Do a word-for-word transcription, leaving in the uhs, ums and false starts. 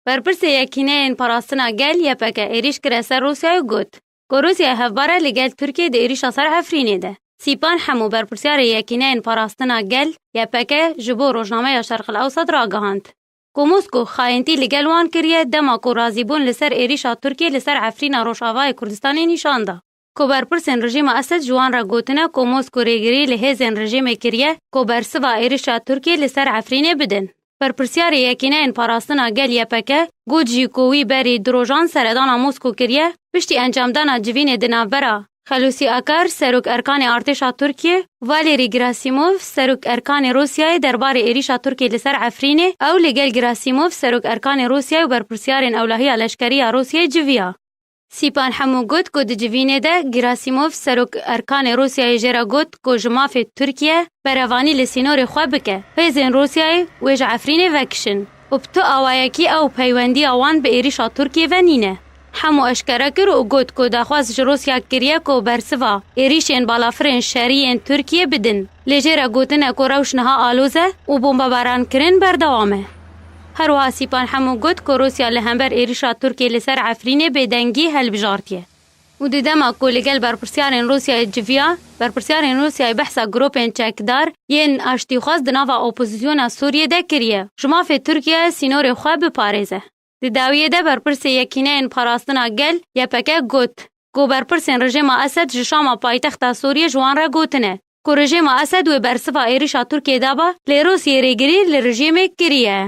Berpirsê Yekîneyên Parastina Gel, Y P G, êrîş kire ser Rûsyayê û got ku Rûsya hevbar e li gel Tirkiyê di êrîşa ser Efrînê de. Sîpan Hemo, berpirsyarê Yekîneyên Parastina Gel, Y P G, ji bo rojnameya Şerq el Ewsat ragihand ku Mosko xayentî li gel wan kiriye, dema ku razîbûn li ser êrîşa Tirkiyê li ser Efrîna Rojavayê Kurdistanê nîşan da. Ku berpirsên rejîma Esed ji wan re gotine ku Mosko rêgirî li hêzên rejîmê kiriye ku bersiva êrîşa Tirkiyê li ser Efrînê bidin. Berpirsyarê Yekîneyên Parastina Gel, Y P G, got jî ku wî berî du rojan seredana Mosko kiriye, piştî encamdana civînê di navbera Xelusî Akar, serok erkanê artêşa Tirkiyê, Valerî Gerasimov, serok erkanê Rûsyayê, derbarê êrîşa Tirkiyê li ser Efrînê, ew li gel Gerasimov, serok erkanê Rûsyayê û berpirsyarên ewlehiya leşkerî ya Rûsyayê civiya. Sîpan Hemo got ku di civînê de Gerasimov, serok erkanê Rûsyayê, jê re got ku ji mafê Tirkiye berevanî li sînorê xwe bike, hêzên Rûsyayê wê ji Efrînê vekişin û bi tu awayekî ew peywendiya wan bi êrîşa Tirkiyê ve nîne. Hemo eşkere kir û got ku daxwaz ji Rûsya kiriye ku bersiva êrîşên balafirên şerî yên Tirkiyê bidin. Lê jê re gotine ku rewş niha aloz e û bombebarankirin berdewam e. Her wiha Sîpan Hemo got ku Rûsya li hember êrîşa Tirkiyê li ser Efrînê bêdengî hilbijartiye. Û di dema ku li gel berpirsyarên Rûsyayê civiya, berpirsyarên Rûsyayê behsa grûpên çekdar yên aştîxwaz di nava opozîsyona Sûriyê de kiriye, ji mafê Tirkiye sînorê xwe biparêze. Di dawiyê de berpirsê Yekîneyên Parastina Gel, Y P G, got ku berpirsên rejîma Esed ji Şama, paytexta Sûriyê, ji wan re gotine ku rejîma Esed wê bersiva êrîşa Tirkiyê daba, lê Rûsyê rêgirî li rejîmê kiriye.